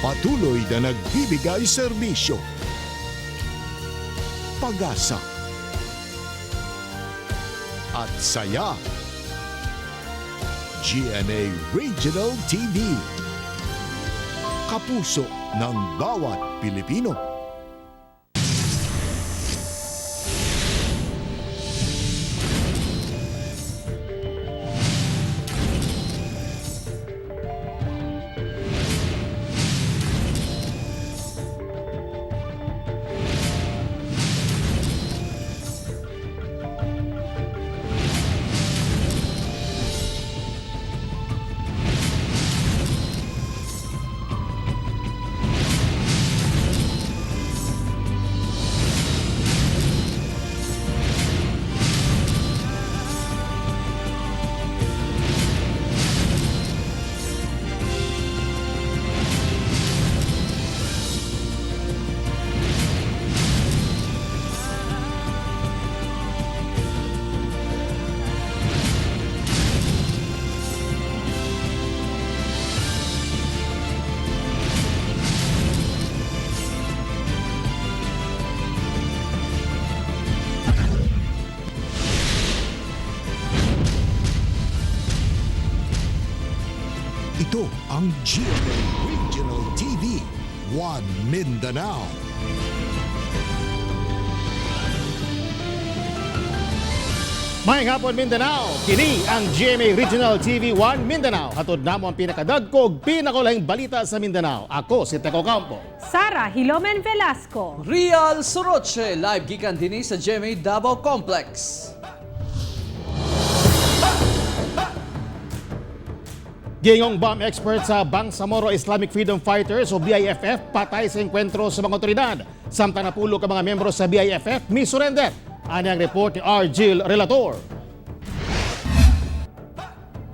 Patuloy na nagbibigay serbisyo, pag-asa, at saya. GMA Regional TV. Kapuso ng bawat Pilipino. Ito ang GMA Regional TV, One Mindanao. Maayong hapon, Mindanao. Kini ang GMA Regional TV 1 Mindanao. Hatod namo ang pinakadagkog, pinakulahing balita sa Mindanao. Ako si Teco Campo. Sara Hilomen Velasco. Real Soroche, live gikan dinhi sa GMA Davao Complex. Gingong bomb expert sa Bangsamoro Islamic Freedom Fighters o BIFF patay sa engkwentro sa mga otoridad. Samtang napulo ka mga miyembro sa BIFF mi surrender. Ani ang report ni R. Gil Relator.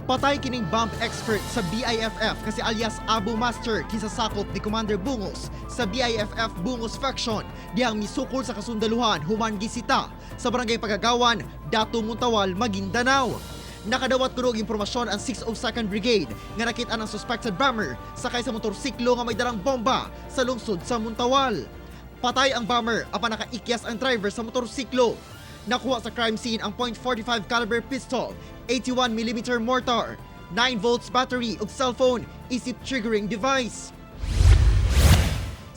Patay kining bomb expert sa BIFF kasi alias Abu Master kinsa sakop ni Commander Bungos sa BIFF Bungos Faction dihang misukol sa kasundaluhan human gisita sa barangay Pagagawan, Dato Muntawal, Maguindanao. Nakadawat kuno og impormasyon ang 602nd Brigade nga nakita ang suspected bomber sakay sa motorsiklo nga may dalang bomba sa lungsod sa Muntawal. Patay ang bomber apan nakaikyas ang driver sa motorsiklo. Nakuha sa crime scene ang .45 caliber pistol, 81mm mortar, 9 volts battery ug cellphone isip triggering device.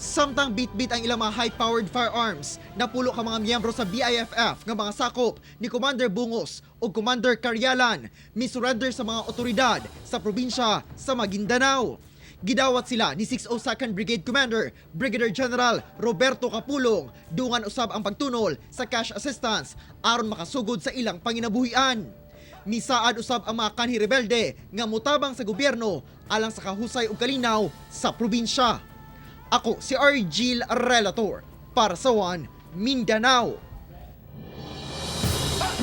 Samtang bitbit ang ilang mga high-powered firearms, napulo ka mga miyembro sa BIFF nga mga sakop ni Commander Bungos ug Commander Karyalan misurrender sa mga otoridad sa probinsya sa Maguindanao. Gidawat sila ni 602nd Brigade Commander Brigadier General Roberto Capulong dungan usab ang pagtunol sa cash assistance aron makasugod sa ilang panginabuhian. Misaad usab ang mga kanhi rebelde nga mutabang sa gobyerno alang sa kahusay ug kalinaw sa probinsya. Ako si Argil Relator para sa One Mindanao.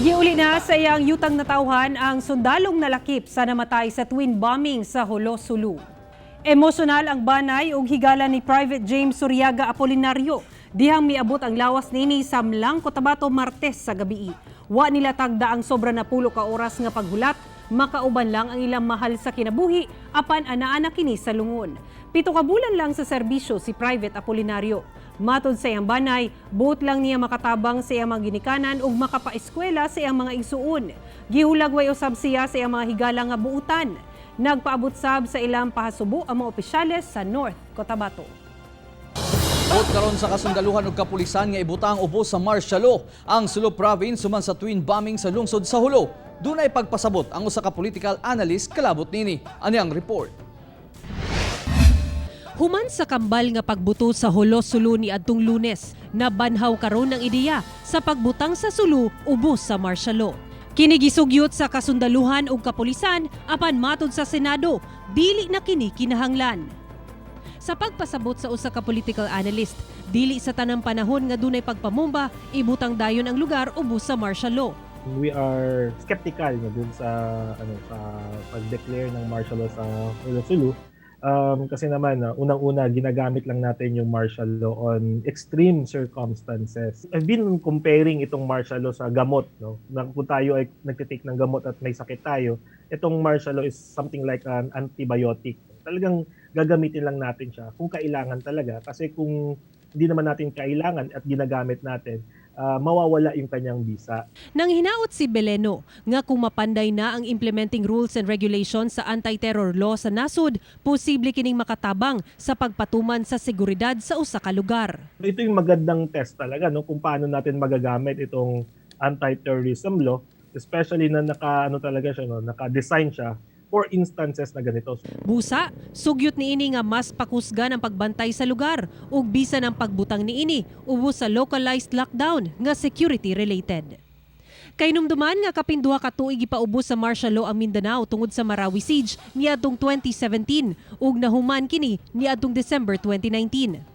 Giuli na sa iyang yutang natawhan ang sundalong nalakip sa namatay sa twin bombing sa Jolo, Sulu. Emosyonal ang banay ug higala ni Private James Suryaga Apolinario dihang miabot ang lawas nini sa Mlang, Cotabato, Martes sa gabii. Wa nila tagda ang sobra na pulo ka oras nga paghulat, makauban lang ang ilang mahal sa kinabuhi apan anaa na kini sa lungon. 7 ka bulan lang sa serbisyo si Private Apolinario. Matod sa iyang banay, buot lang niya makatabang sa iyang mga ginikanan ug makapaeskwela sa iyang mga igsuon. Gihulagway usab siya sa iyang mga higala nga buutan. Nagpaabot sab sa ilang pahasubo ang mga opisyales sa North Cotabato. Buot karon sa kasundaluhan ug kapulisan nga ibutang ubos sa martial law ang Sulu Province human sa twin bombing sa lungsod sa Jolo. Dunay pagpasabot ang usa ka political analyst kalabot nini. Ani ang report. Human sa kambal nga pagbuto sa Jolo, Sulu ni adtong Lunes, nabanhaw karon ang ideya sa pagbutang sa Sulu ubos sa martial law. Kini gisugyot sa kasundaluhan ug kapulisan apan matod sa Senado, dili na kini kinahanglan. Sa pagpasabot sa usa ka political analyst, dili sa tanang panahon nga dunay pagpamumba, ibutang dayon ang lugar ubos sa martial law. We are skeptical no, dun sa ano sa pag-declare ng martial law sa Jolo Sulu. Kasi naman unang-una, ginagamit lang natin yung martial law on extreme circumstances. I've been comparing itong martial law sa gamot, no? Na kung tayo ay nagte-take ng gamot at may sakit tayo, itong martial law is something like an antibiotic. Talagang gagamitin lang natin siya kung kailangan talaga, kasi kung hindi naman natin kailangan at ginagamit natin, mawawala yung kanyang bisa. Nang hinaot si Beleno nga kung mapanday na ang implementing rules and regulations sa anti-terror law sa nasod, posible kining makatabang sa pagpatuman sa seguridad sa usa ka lugar. Ito yung magandang test talaga, no, kung paano natin magagamit itong anti-terrorism law, especially na naka ano talaga siya, no, naka-design siya for instances na ganito. Busa, sugyot niini nga mas pakusgan ang pagbantay sa lugar ug bisan ang pagbutang niini ubos sa localized lockdown nga security related. Kahinumduman nga kapin 2 ka tuig gipaubos sa martial law ang Mindanao tungod sa Marawi siege niadtong 2017 ug nahuman kini niadtong December 2019.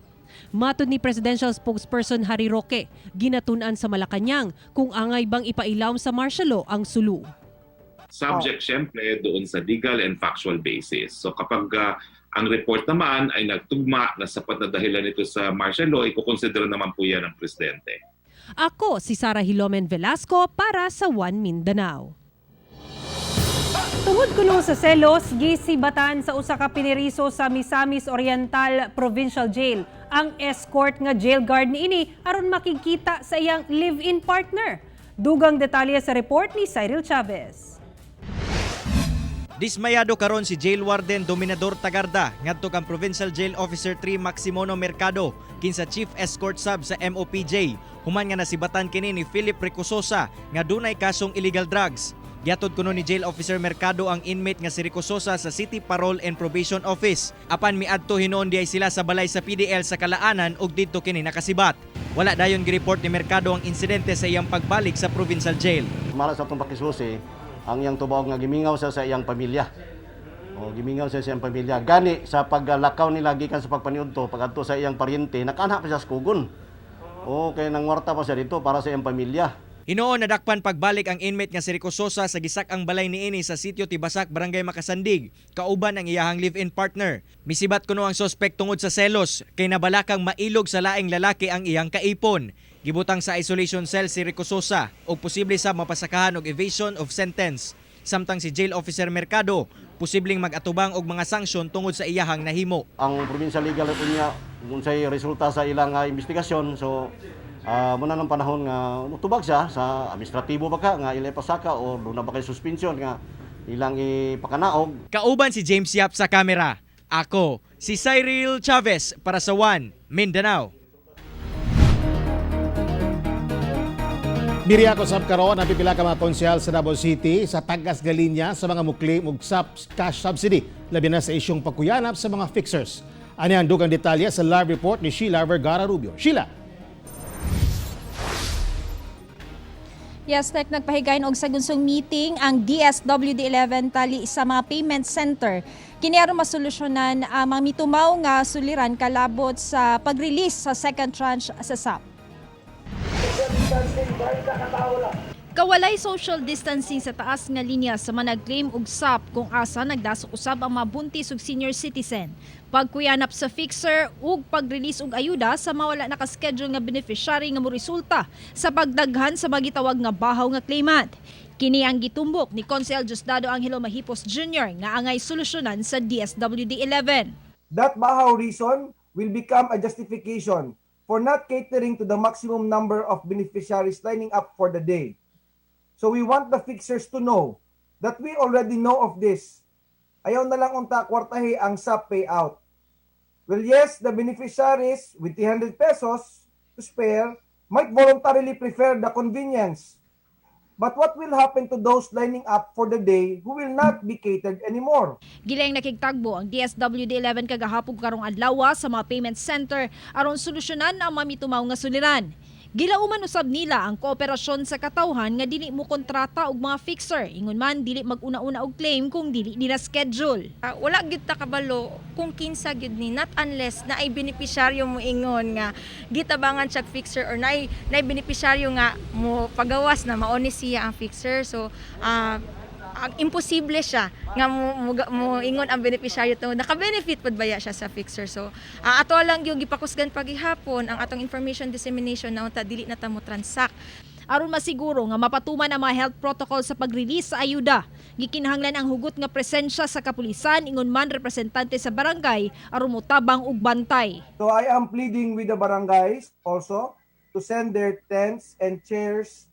Matod ni Presidential Spokesperson Harry Roque, ginatun-an sa Malacañang kung angay bang ipailawom sa martial law ang Sulu. Subject syempre doon sa legal and factual basis. So kapag ang report naman ay nagtugma na sapat na dahilan ito sa martial law, ikukonsidera naman po yan ng presidente. Ako si Sara Hilomen Velasco para sa One Mindanao. Tungod kuno sa selos, gisibatan sa usa ka piniriso sa Misamis Oriental Provincial Jail ang escort nga jail guard niini aron makigkita sa iyang live-in partner. Dugang detalye sa report ni Cyril Chavez. Dismayado karon si Jail Warden Dominador Tagarda ngadto kang Provincial Jail Officer 3 Maximono Mercado, kinsa Chief Escort Sub sa MOPJ, human nga nasibatan kini ni Philip Ricososa nga dunay kasong illegal drugs. Giatod kuno ni Jail Officer Mercado ang inmate nga si Ricososa sa City Parole and Probation Office. Apan miadto hinuon diay sila sa balay sa PDL sa Kalaanan ug didto kini nakasibat. Wala dayon gireport ni Mercado ang insidente sa iyang pagbalik sa provincial jail. Mara sa atong pakisusi, ang iyang tubag nga gimingaw siya sa iyang pamilya. O gimingaw siya sa iyang pamilya. Gani sa paglakaw nila gikan sa pagpaniudto, pagadto sa iyang paryente, nakaanha pa siya sa kugon. O kay nangwarta pa siya dito para sa iyang pamilya. Hinuon nadakpan pagbalik ang inmate nga si Rico Sosa sa gisak-ang balay niini sa sitio Tibasak, Barangay Makasandig, kauban ang iyahang live-in partner. Misibat kuno ang sospek tungod sa selos kay nabalakang mailog sa laing lalaki ang iyang kaipon. Gibutang sa isolation cell si Rico Sosa og posible sa mapasakahan og evasion of sentence. Samtang si Jail Officer Mercado posibleng mag-atubang og mga sanksyon tungod sa iyahang nahimo. Ang provincial legal unya unsay resulta sa ilang investigasyon, so muna ng panahon nga mutubag siya sa administratibo ba ka nga ila ipasaka o duna ba kay suspension nga ilang ipakanaog. Kauban si James Yap sa kamera. Ako, si Cyril Chavez para sa One Mindanao. Miriya ko sab karon ang pipila ka mga konsehal sa Davao City sa tagas galinya sa mga mukli ug cash subsidy, labi na sa isyong pagkuyanap sa mga fixers. Ani ang dugang detalye sa live report ni Sheila Vergara Rubio. Sheila. Yes, Tek, nagpahigayon og sagunsong meeting ang DSWD 11 tali sa mga payment center. Kini aron masolusyonan ang mga mitumaw nga suliran kalabot sa pag-release sa second tranche sa SAP. Kawalay social distancing sa taas nga linya sa manag-claim og SAP kung asa nagdasok usab ang mga buntis ug senior citizen. Pagkuyanap sa fixer ug pag-release og ayuda sa mawala nakaschedule nga beneficiary nga moresulta sa pagdaghan sa magitawag nga bahaw nga claimant. Kini ang gitumbok ni Konsehal Diosdado Angelo Mahipos Jr. nga angay solusyonan sa DSWD 11. That bahaw reason will become a justification for not catering to the maximum number of beneficiaries lining up for the day. So we want the fixers to know that we already know of this. Ayaw na lang unta kwartahi ang SAP payout. Well, yes, the beneficiaries with 300 pesos to spare might voluntarily prefer the convenience. But what will happen to those lining up for the day who will not be catered anymore? Gilaing nakigtagbo ang DSWD 11 kagahapon karong adlaw sa mga payment center aron solusyonan ang mamitumaw nga suliran. Gilauman usab nila ang kooperasyon sa katawhan nga dili mo kontrata og mga fixer, ingon man dili mag-una-una og claim kung dili nila schedule. Wala gyud ta kabalo kung kinsa gyud ni, not unless naay benepisyaryo mo ingon nga gitabangan siya fixer or naay benepisyaryo nga mo pagawas na mao ni siya ang fixer. So ang imposible siya nga mo ingon ang benepisyaryo to naka-benefit pud baya siya sa fixer. So ato lang yung gipakusgan pagihapon ang atong information dissemination na unta dili na ta mo transact. Aron masiguro nga mapatuman ang mga health protocol sa pag-release sa ayuda. Gikinahanglan ang hugot nga presensya sa kapulisan ingon man representante sa barangay aron motabang og bantay. So I am pleading with the barangays also to send their tents and chairs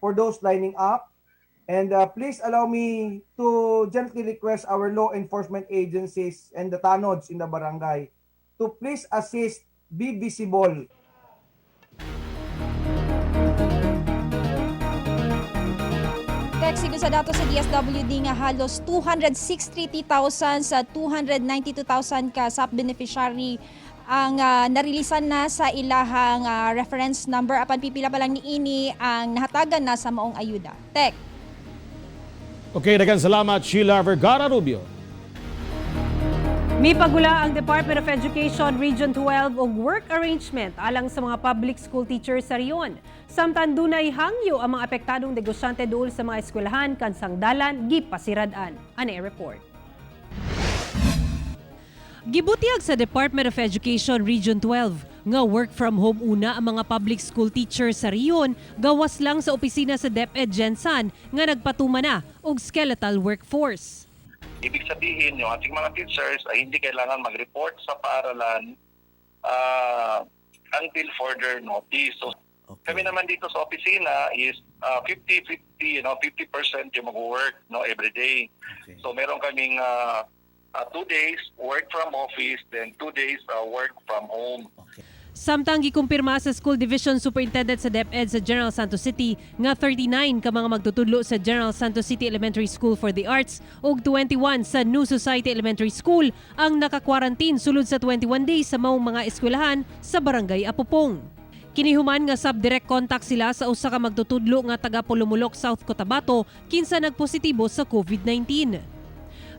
for those lining up. And please allow me to gently request our law enforcement agencies and the tanods in the barangay to please assist, be visible. Tek, sigon sa datos sa DSWD nga halos 263,000 sa 292,000 ka SAP beneficiary ang narilisan na sa ilahang reference number, apan pipila pa lang niini ang nahatagan na sa maong ayuda. Tek. Okay, daghang salamat, Sheila Vergara Rubio. Mipagula ang Department of Education Region 12 og work arrangement alang sa mga public school teachers sa rehiyon. Samtang dunay hangyo ang mga apektadong negosyante duol sa mga eskwelahan kansang dalan gipasirad-an. Ani report. Gibutiyag sa Department of Education Region 12 nga work from home una ang mga public school teachers sa rehiyon, gawas lang sa opisina sa DepEd GenSan nga nagpatuma na og skeletal workforce. Ibig sabihin, yung ating mga teachers ay hindi kailangan mag-report sa paaralan until further notice. So, kami naman dito sa opisina is 50-50, 50% yung mag-work, no, every day. So meron kaming 2 days work from office, then 2 days work from home. Samtang gikumpirma sa School Division Superintendent sa DepEd sa General Santos City nga 39 ka mga magtutudlo sa General Santos City Elementary School for the Arts ug 21 sa New Society Elementary School ang nakakwarantin sulod sa 21 days sa maong mga eskwelahan sa Barangay Apopong. Kinihuman nga sab direct contact sila sa usa ka magtutudlo nga taga Polomolok, South Cotabato, kinsa nagpositibo sa COVID-19.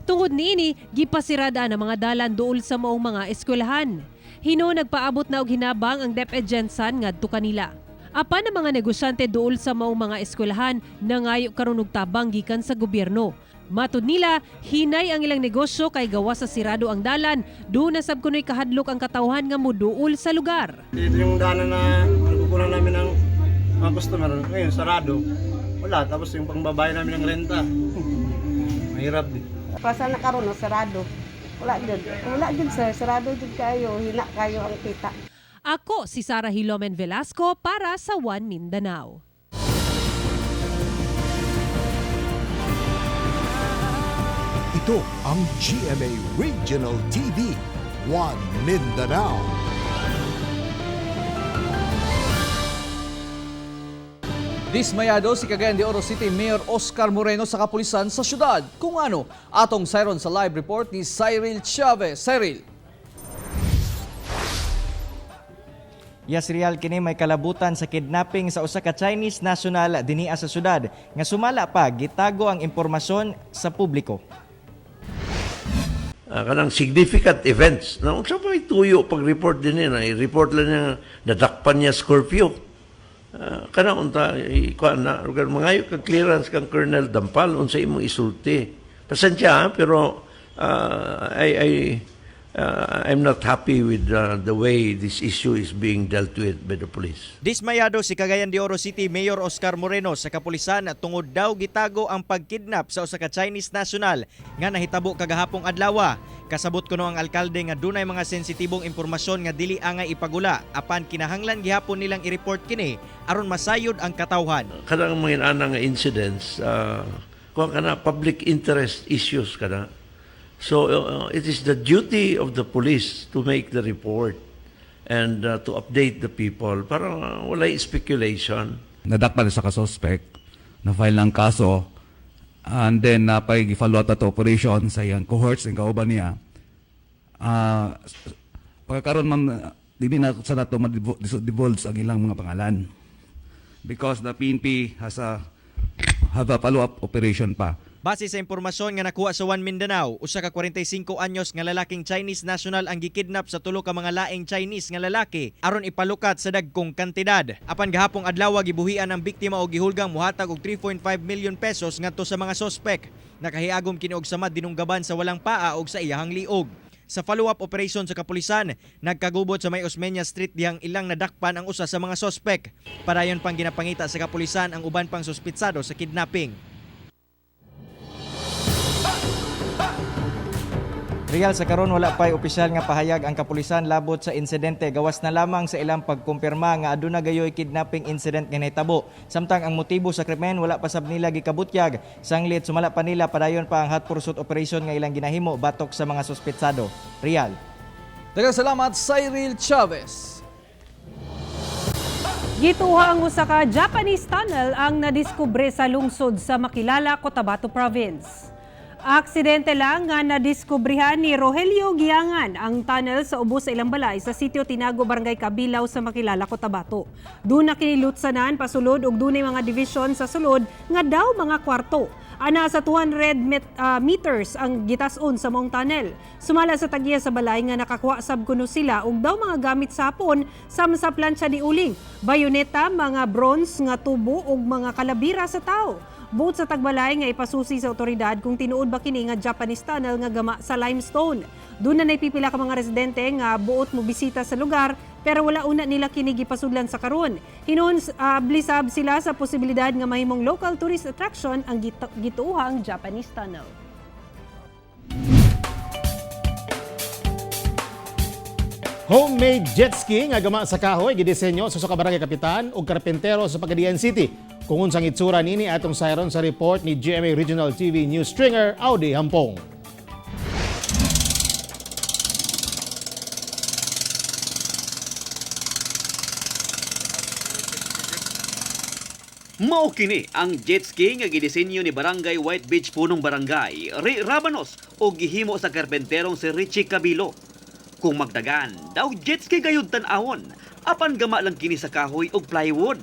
Tungod niini, gipasirada ang mga dalan duol sa maong mga eskwelahan. Hino nagpaabot na og hinabang ang DepEd GenSan ngadto kanila. Apan ang mga negosyante duol sa maong mga eskwelahan nangayo karon og tabang gikan sa gobyerno. Matud nila, hinay ang ilang negosyo kay gawas sa sirado ang dalan, duna sab kuno'y kahadlok ang katawhan nga moduol sa lugar. Dito yung daanan na nakukunan namin ng mga customer. Ngayon, sarado. Wala. Tapos yung pangbabayad namin ng renta. Mahirap din. Pasa na karon no, sarado. Wala jud. Wala jud, sir, sarado jud kayo, hina kayo ang kita. Ako si Sara Hilomen Velasco para sa One Mindanao. Ito ang GMA Regional TV, One Mindanao. Dismayado si Cagayan de Oro City Mayor Oscar Moreno sa kapulisan sa syudad. Kung ano, atong sayron sa live report ni Cyril Chavez. Cyril. Yes, Real, kini may kalabutan sa kidnapping sa usa ka Chinese national dinhi sa syudad nga sumala pa gitago ang impormasyon sa publiko. Kanang significant events. Na unsa pa tuyo pag-report din na i-report lang niya nadakpan niya Scorpio. Kana unta ikuan na lugar mangayo kag clearance kang Colonel Dampal unsa imong isulti. Pasensya ha, pero I'm not happy with the way this issue is being dealt with by the police. Dismayado si Cagayan de Oro City Mayor Oscar Moreno sa kapulisan tungod daw gitago ang pagkidnap sa usa ka Chinese national nga nahitabo kagahapong adlaw. Kasabot kuno ang alkalde nga dunay mga sensitibong impormasyon nga dili angay ipagula apan kinahanglan gihapon nilang i-report kini aron masayod ang katawhan. Kanang mga inana nga incidents, kuha kana public interest issues kana. So it is the duty of the police to make the report and to update the people para walay speculation. Nadakpan sa ka-suspect, na-file ng kaso, and then napay follow up ato operation sa iyang cohorts ang kauban niya. Pagkakaroon, ma'am, dili na sa nato ma-divulge ang ilang mga pangalan because the PNP has a have a follow-up operation pa. Base sa impormasyon nga nakuha sa One Mindanao, usa ka 45 anyos nga lalaking Chinese national ang gikidnap sa tulo ka mga laing Chinese nga lalaki aron ipalukat sa dagkong kantidad. Apan gahapong adlaw gibuhian ang biktima og gihulgang muhatag og 3.5 million pesos ngadto sa mga sospek. Nakahiagom kini og samad dinunggaban sa walang paa og sa iyahang liog. Sa follow-up operation sa kapulisan, nagkagubot sa may Osmeña Street dihang ilang nadakpan ang usa sa mga sospek. Padayon pang ginapangita sa kapulisan ang uban pang suspitsado sa kidnapping. Real, sa karon wala pa'y opisyal nga pahayag ang kapulisan labot sa insidente, gawas na lamang sa ilang pagkumpirma nga aduna gayoy kidnapping incident nga nahitabo. Samtang ang motibo sa krimen wala pa sab nila gikabutyag. Sanglit sumala pa nila, padayon pa ang hot pursuit operation nga ilang ginahimo batok sa mga suspetsado. Real. Daghang salamat, Cyril Chavez. Gituha ang usa ka Japanese tunnel ang nadiskubre sa lungsod sa Makilala, Cotabato Province. Aksidente lang nga nadiskubrihan ni Rogelio Giangan ang tunnel sa ubos sa ilang balay sa sitio Tinago, Barangay Kabilaw sa Makilala, Cotabato. Doon na kinilutsanan pasulod og dunay mga division sa sulod nga daw mga kwarto. Ana sa 200 meters ang gitason sa maong tunnel. Sumala sa tagya sa balay nga nakakuha sab kuno sila og daw mga gamit sa hapon sama sa plantsa ni uling, bayoneta, mga bronze nga tubo ug mga kalabira sa tao. Buot sa tagbalay nga ipasusi sa otoridad kung tinuod ba kini nga Japanese tunnel nga gama sa limestone. Doon na naipipila ka mga residente nga buot mo bisita sa lugar pero wala una nila kini gipasudlan sa karon. Hinuon blisab sila sa posibilidad nga mahimong local tourist attraction ang gituohang Japanese tunnel. Homemade jet ski nga gama sa kahoy gidisenyo sa usa ka barangay kapitan ug karpentero sa Pagadian City. Kung unsang itsura nini atong sayron sa report ni GMA Regional TV News stringer Audi Hampong. Mao kini ang jet ski nga gidisenyo ni Barangay White Beach punong barangay Ray Rabanos o gihimo sa karpenterong si Richie Cabilo. Kung magdagan, daw jet ski gayud tan-awon, apan gama lang kini sa kahoy og plywood.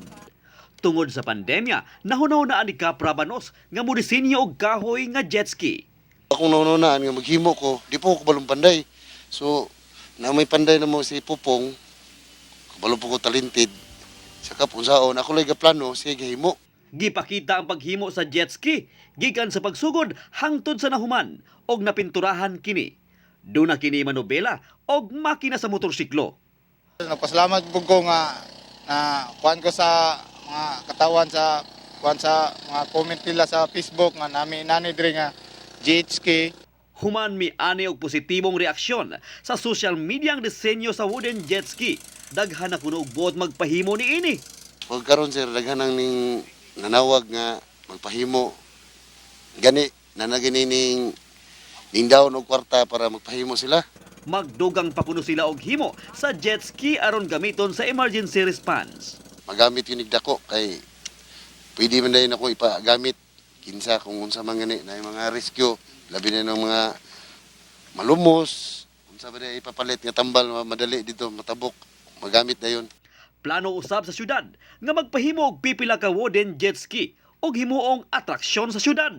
Tungod sa pandemya, nahunahunaan ni Kap Rabanos nga modisenyo og kahoy nga jet ski. Akong naununaan nga maghimo ko, di po ko kabalong panday. So, na may panday na mo si Pupong, kabalo po ko talented. Sa kapunsaon, ako lang plano, siya gahimo. Gipakita ang paghimo sa jet ski gikan sa pagsugod hangtod sa nahuman og napinturahan kini. Duna kini manobela og makina sa motorsiklo. Nagpasalamat po ko nga na kuan ko sa mga katawan sa kuan sa mga comment nila sa Facebook nga nami nani diri nga GHK. Human mi ani og positibong reaksyon sa social media ang disenyo sa wooden jet ski. Daghan na kuno og buot magpahimo niini. Pagkaron sir, daghan ang ning nanawag nga magpahimo. Gani, nanagini ning ning down og kwarta para magpahimo sila. Magdugang pa kuno sila og himo sa jet ski aron gamiton sa emergency response. Magamit yun dako kay pwede man dayon ako ipagamit kinsa kung unsa man gani na yung mga rescue, labi na ng mga malumos, unsa ba day ipapalit nga tambal madali dito matabok, magamit dayon. Plano usab sa syudad nga magpahimo og pipila ka wooden jet ski og himuong atraksyon sa syudad.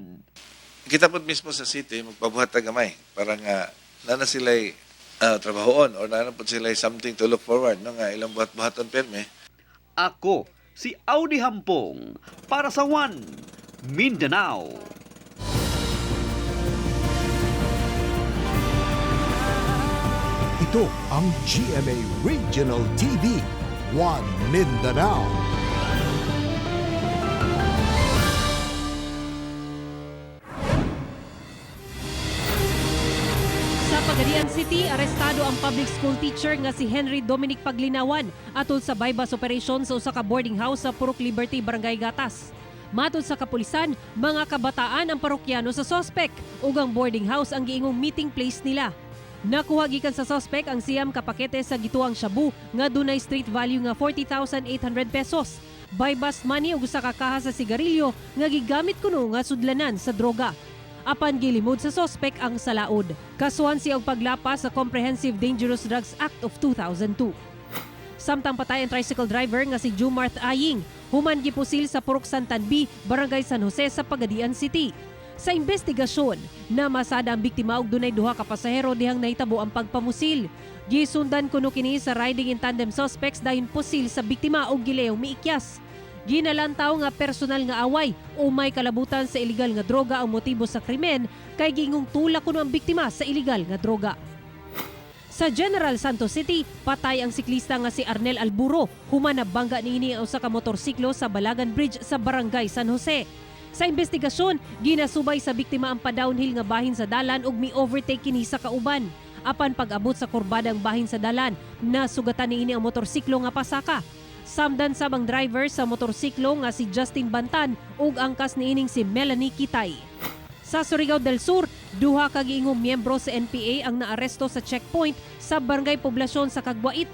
Kita po mismo sa city, magpabuhat ta gamay para nga nana sila'y trabahoon or nana po sila'y something to look forward, no, nga ilang buhat-buhaton perme. Ako si Audi Hampong para sa One Mindanao. Ito ang GMA Regional TV, One Mindanao. Sa Pagadian City, arestado ang public school teacher nga si Henry Dominic Paglinawan atol sa bypass operation sa usa ka boarding house sa Purok Liberty, Barangay Gatas. Matod sa kapulisan, mga kabataan ang parokyano sa sospek ug ang boarding house ang giingong meeting place nila. Nakuha gikan sa sospek ang 9 ka pakete sa gituang shabu nga dunay street value nga 40,800 pesos. Buy-bust money ug usa ka kaha sa sigarilyo nga gigamit kuno nga sudlanan sa droga. Apan gilimod sa sospek ang salaod. Kasuhan siya og paglapas sa Comprehensive Dangerous Drugs Act of 2002. Samtang patay ang tricycle driver nga si Jumarth Aying, human gipusil sa Purok Santan B, Barangay San Jose sa Pagadian City. Sa investigasyon, namasada ang biktima og dunay duha ka pasahero dihang nahitabo ang pagpamusil. Gisundan kuno kini sa riding in tandem suspects dayon pusil sa biktima og gileyong miikyas. Ginalantaw nga personal nga away o may kalabutan sa iligal nga droga ang motibo sa krimen kay giingong tulak kuno ang biktima sa iligal nga droga. Sa General Santos City, patay ang siklista nga si Arnel Alburo human nabangga niini ang usa ka motorsiklo sa Balagan Bridge sa Barangay San Jose. Sa investigasyon, ginasubay sa biktima ang pa-downhill nga bahin sa dalan ug mi-overtake kini sa kauban. Apan pag-abot sa kurbadang bahin sa dalan, nasugatan niini ang motorsiklo nga pasaka. Samdan sab ang driver sa motorsiklo nga si Justin Bantan ug angkas niining si Melanie Kitay. Sa Surigao del Sur, duha ka giingong miyembro sa NPA ang naaresto sa checkpoint sa Barangay Poblasyon sa Cagwait.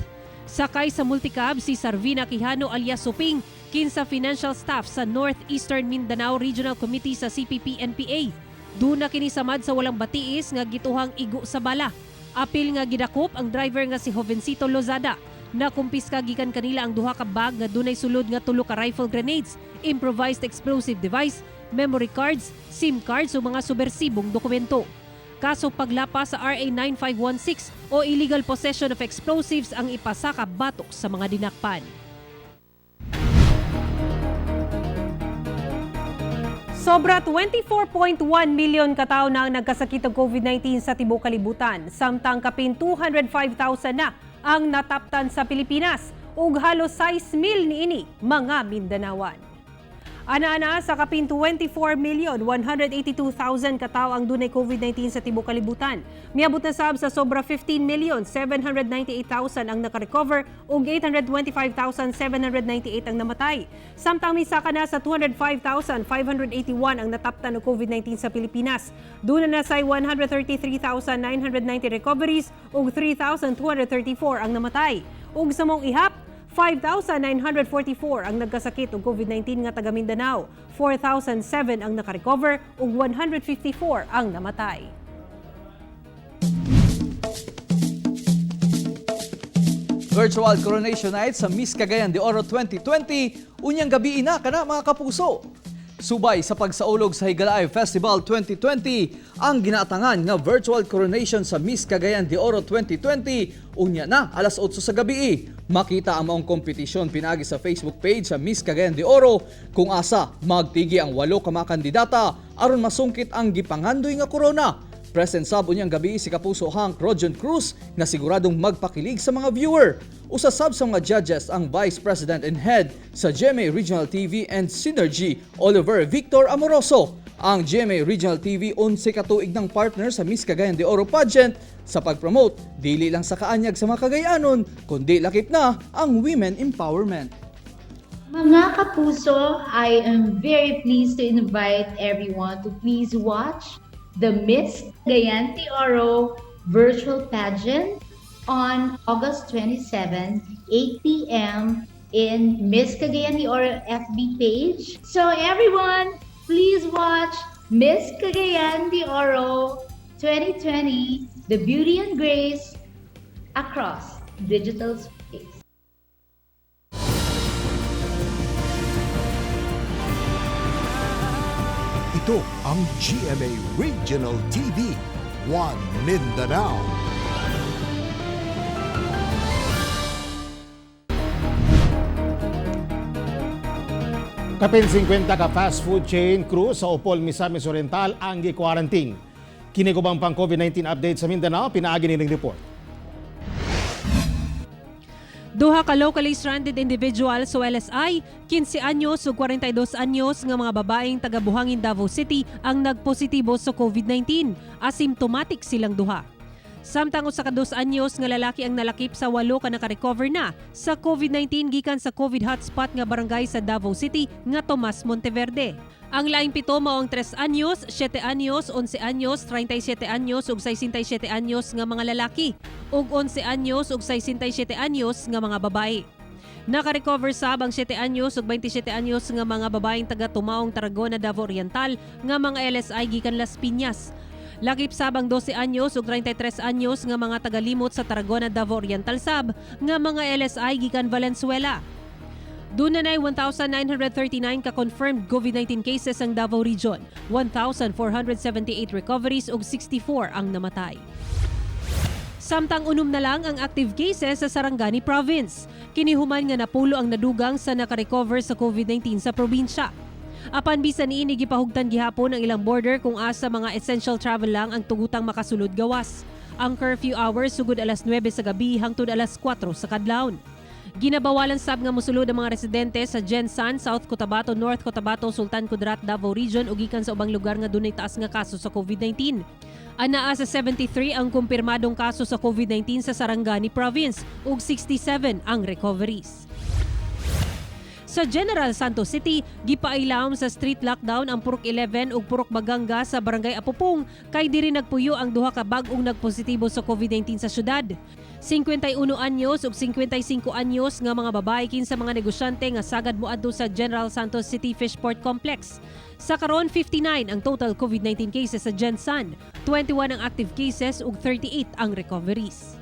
Sakay sa multicab si Sarvina Quijano alias Suping, kinsa financial staff sa Northeastern Mindanao Regional Committee sa CPP-NPA. Duna kini samad sa walang batiis nga gituhang igo sa bala. Apil nga gidakop ang driver nga si Jovencito Lozada. Nakumpiska gikan kanila ang duha ka bag nga dunay sulod nga tulo ka rifle grenades, improvised explosive device, memory cards, SIM cards ug mga subversibong dokumento. Kaso paglapas sa RA 9516 o illegal possession of explosives ang ipasaka batok sa mga dinakpan. Sobra 24.1 milyon katao na ang nagkasakit og COVID-19 sa tibuok kalibutan, samtang kapin 205,000 na ang nataptan sa Pilipinas ug halos 6 mil niini mga Mindanawan. Ana-ana sa kapin 24,182,000 katao ang dunay COVID-19 sa tibuok kalibutan. Miabot na sab sa sobra 15,798,000 ang nakarecover ug 825,798 ang namatay. Samtang misaka na sa 205,581 ang nataptan og COVID-19 sa Pilipinas. Duna na say 133,990 recoveries ug 3,234 ang namatay. Ug sa maong ihap, 5,944 ang nagkasakit og COVID-19 nga taga Mindanao, 4,007 ang nakarecover ug 154 ang namatay. Virtual Coronation Night sa Miss Cagayan de Oro 2020, unyang gabi ina kana, mga kapuso. Subay sa pagsaulog sa Higalaay Festival 2020, ang ginaatangan nga virtual coronation sa Miss Cagayan de Oro 2020, unya na alas 8 sa gabi. Makita ang maong kompetisyon pinaagi sa Facebook page sa Miss Cagayan de Oro kung asa magtigi ang walo ka mga kandidata aron masungkit ang gipangandoy nga korona. Present sab unyang gabi si Kapuso Hank Rojon Cruz na siguradong magpakilig sa mga viewer. Usa sab sa mga judges ang Vice President and Head sa GMA Regional TV and Synergy, Oliver Victor Amoroso. Ang GMA Regional TV 11 ka tuig ng partner sa Miss Cagayan de Oro pageant sa pag-promote dili lang sa kaanyag sa mga Cagayanon kundi lakip na ang women empowerment. Mga kapuso, I am very pleased to invite everyone to please watch the Miss Cagayan de Oro virtual pageant on August 27, 8 p.m. in Miss Cagayan de Oro FB page. So everyone, please watch Miss Cagayan de Oro 2020, The Beauty and Grace across digital space. Ito ang GMA Regional TV, One Mindanao. Kapin 50 ka fast food chain crew sa Opol, Misamis Oriental ang gi-quarantine. Kini ubang pang COVID-19 update sa Mindanao, pinaagi nining report. Duha ka locally stranded individuals o LSI, 15 anyos ug 42 anyos nga mga babaeng taga Buhangin, Davao City ang nagpositibo sa COVID-19. Asymptomatic silang duha. Samtang usa ka 2 anyos nga lalaki ang nalakip sa walo ka naka-recover na sa COVID-19 gikan sa COVID hotspot nga barangay sa Davao City nga Tomas Monteverde. Ang laing pito mao ang 3 anyos, 7 anyos, 11 anyos, 37 anyos ug 67 anyos nga mga lalaki ug 11 anyos ug 67 anyos nga mga babae. Naka-recover sab ang 7 anyos ug 27 anyos nga mga babaeng taga Tumaong, Tarragona, Davao Oriental nga mga LSI gikan Las Piñas. Lakip sab ang 12 anyos ug 33 anyos nga mga tagalimot sa Tarragona, Davao Oriental sab nga mga LSI gikan Valenzuela. Duna nay 1,939 ka confirmed COVID-19 cases ang Davao Region, 1,478 recoveries ug 64 ang namatay. Samtang 6 na lang ang active cases sa Sarangani Province. Kini human nga napulo ang nadugang sa nakarecover sa COVID-19 sa probinsya. Apan bisan niini, gipahugtan gihapon ang ilang border kung asa mga essential travel lang ang tugutang makasulod gawas. Ang curfew hours sugod alas 9 sa gabi hangtod alas 4 sa kadlawon. Ginabawalan sab nga mosulod ang mga residente sa Gensan, South Cotabato, North Cotabato, Sultan Kudarat, Davao Region ug gikan sa ubang lugar nga dunay taas nga kaso sa COVID-19. Anaa sa 73 ang kumpirmadong kaso sa COVID-19 sa Sarangani Province ug 67 ang recoveries. Sa General Santos City, gipailawom sa street lockdown ang Purok 11 ug Purok Baganga sa Barangay Apopong kay diri nagpuyo ang duha ka bag-ong nagpositibo sa COVID-19 sa syudad. 51 anyos ug 55 anyos nga mga babae kinsa mga negosyante nga sagad moadto sa General Santos City Fishport Complex. Sa karon, 59 ang total COVID-19 cases sa Gensan, 21 ang active cases ug 38 ang recoveries.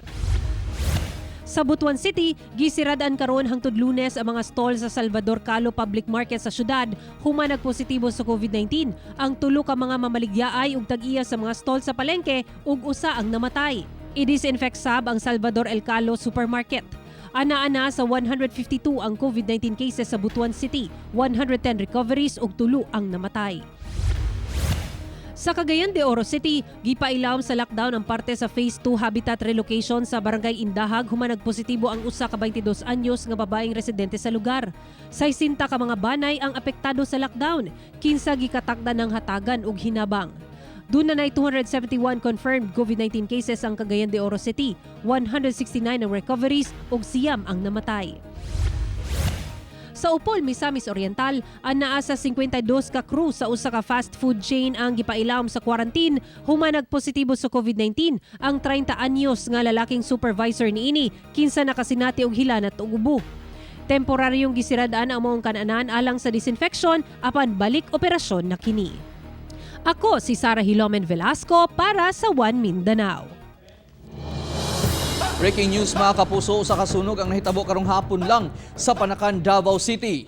Sa Butuan City, gisiradan karon hangtod Lunes ang mga stall sa Salvador Calo Public Market sa syudad human nagpositibo sa COVID-19 ang tulo ka mga mamaligyaay ug tag-iya sa mga stall sa palengke ug usa ang namatay. I-disinfect sab ang Salvador El Calo Supermarket. Ana-ana sa 152 ang COVID-19 cases sa Butuan City, 110 recoveries ug 3 ang namatay. Sa Cagayan de Oro City, gipailawom sa lockdown ang parte sa Phase 2 habitat relocation sa Barangay Indahag human nagpositibo ang usa ka 22 anyos nga babaeng residente sa lugar. 60 ka mga banay ang apektado sa lockdown, kinsa gikatakda ng hatagan og hinabang. Duna na 271 confirmed COVID-19 cases ang Cagayan de Oro City, 169 ang recoveries ug 9 ang namatay. Sa Opol, Misamis Oriental, anaa sa 52 ka crew sa usa ka fast food chain ang gipailawom sa quarantine human nagpositibo sa COVID-19 ang 30 anyos nga lalaking supervisor niini kinsa nakasinati og hilanat ug ubo. Temporaryong gisiradaan ang maong kananan alang sa disinfection apan balik operasyon na kini. Ako si Sara Hilomen Velasco para sa One Mindanao. Breaking news, mga kapuso, sa kasunog ang nahitabo karong hapon lang sa Panacan, Davao City.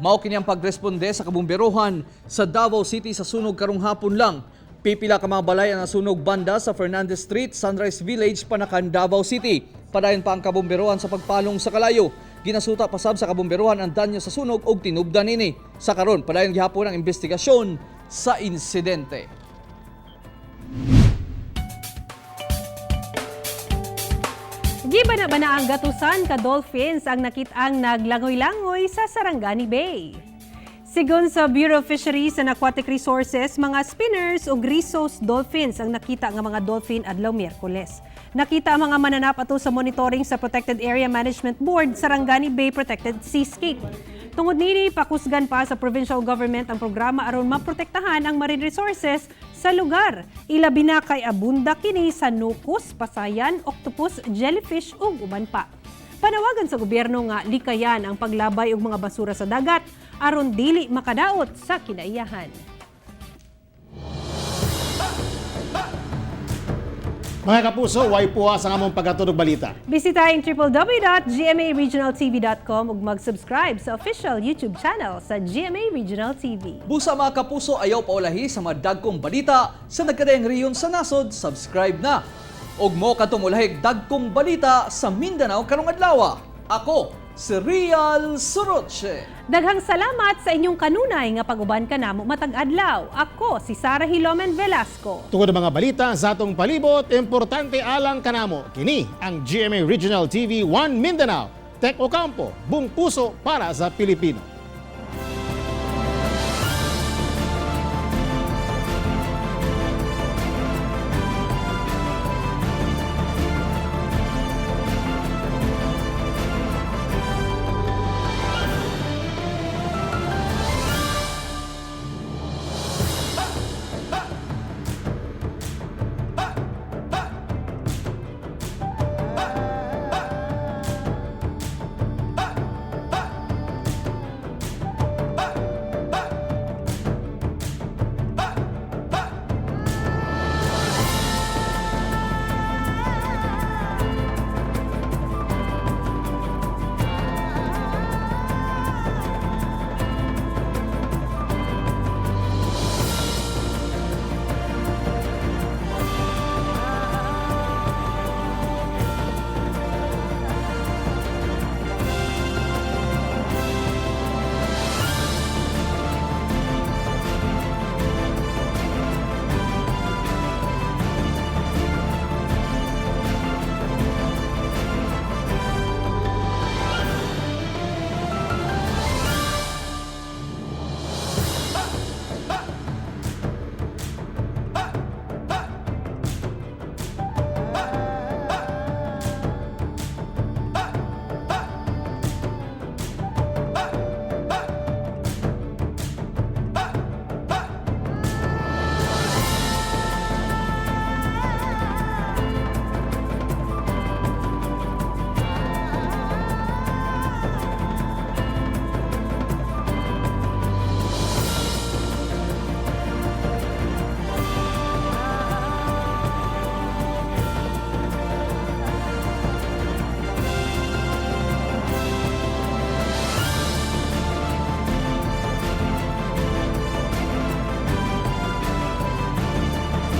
Mao kini ang pagresponde sa kabumberohan sa Davao City sa sunog karong hapon lang. Pipila ka mga balay ang nasunog banda sa Fernandez Street, Sunrise Village, Panacan, Davao City. Padayon pa ang kabumberohan sa pagpalong sa kalayo. Ginasuta pasab sa kabumberohan ang danyo sa sunog og tinubdan nini. Sa karon, padayon gihapon ang investigasyon sa insidente. Gibana-bana ang gatusan ka dolphins ang nakit-ang naglangoy-langoy sa Sarangani Bay. Sigon sa Bureau of Fisheries and Aquatic Resources, mga spinners o Risso's dolphins ang nakita nga mga dolphin adlaw Miyerkules. Nakita ang mga mananap ato sa monitoring sa Protected Area Management Board, Sarangani Bay Protected Seascape. Tungod nini, pakusgan pa sa provincial government ang programa aron maprotektahan ang marine resources sa lugar. Ilabi na kay abunda kini sa nukus, pasayan, octopus, jellyfish ug uban pa. Panawagan sa gobyerno nga likayan ang paglabay og mga basura sa dagat aron dili makadaot sa kinaiyahan. Mga kapuso, way puha sa among pagkatunog balita. Bisitahin www.gmaregionaltv.com ug mag-subscribe sa official YouTube channel sa GMA Regional TV. Busa, mga kapuso, ayaw paulahi sa madagkong balita sa nagkadayang rehiyon sa nasod, subscribe na. Og mo katumulahig dagkong balita sa Mindanao karong adlaw. Ako si Real Soroche. Daghang salamat sa inyong kanunay nga pag-uban kanamo matag adlaw. Ako si Sara Hilomen Velasco. Tungod ang mga balita sa atong palibot, importante alang kanamo. Kini ang GMA Regional TV 1 Mindanao. Tek Ocampo, buong puso para sa Pilipino.